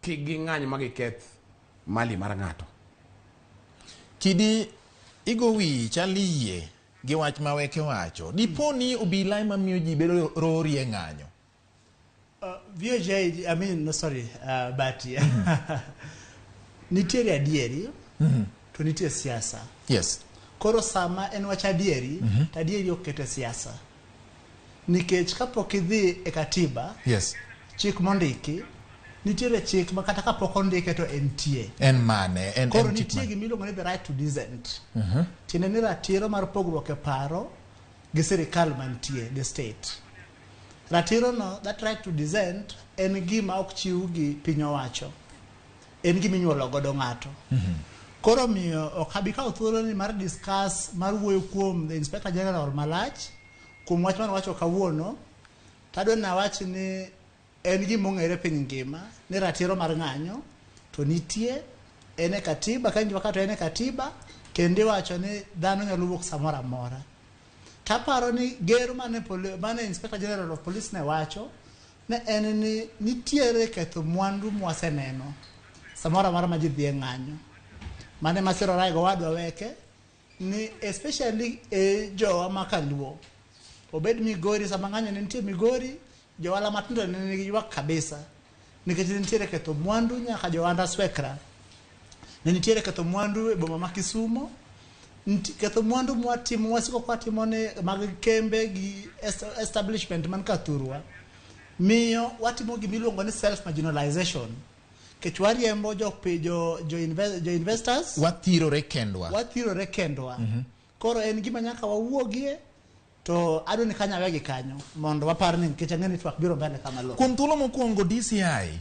Kik ging'any ma giketh mali mar ng'ato. Kidi igo wiyi chal ni yie gi wach ma weke wacho. Dipo ni obila ema miyo ji bedo rori e ng'anyo. VOJ, I mean, no, sorry, Bati. Nitiere adieri, to nitie siasa. Koro sama en wach adieri, to adieri ok ket e siasa. Nikech kapok idhi e katiba, chik mondiki, nitiere chik ma kata kapok ondike to entie. En mane? En, Koro en chik nitie mane? gima iluongo ni the right to dissent. Tiende ni ratiro mar pogruok e paro gi sirikal mantie, the state. Ratiro no, that right to dissent, en gima ok chiw gi piny owacho. En gima inyuolo godo ng'ato. Koro miyo ok abi kawo thuolo ni mar discuss mar wuoyo kuom the Inspector General malach kuom wach mane owacho kawuono. Tadwa ni awach ni en gima ong'ere piny ngima ni ratiro mar ng'anyo to nitie en e katiba ka injiwa ka to en e katiba kendo iwacho ni dhano nyalo wuok samoro amora. Taparo ni gero mane, mane Inspector General of Police ne wacho ne en ni nitiere ketho mwandu mwaseneno samoro amora ma ji dhi e ng'anyo. Mane masiro Rae gowadwa weke ni especially e jowa ma kaluo obed Migori sama ng'anyo ne nitie Migori johala matindo ne nigi ywak kabisa nikech ne nitiere ketho mwandu nyaka johanda swekra ne nitiere ketho mwandu e boma ma Kisumo. Ketho mwandu mwatimo wasiko kwatimo ni mag kembe gi establishment man kathurwa miyo watimo gima iluongo ni self marginalization nikech wariembo jo, jo, jo, jo investors. Wathirore kendwa. Wathirore kendwa. Koro en gima nyaka wawuogie to adwa ni kanyo awegi kanyo mondo wapar ni nikech ang'e ni twak biro mbele kama lo. Kuom thuolo mokwongo DCI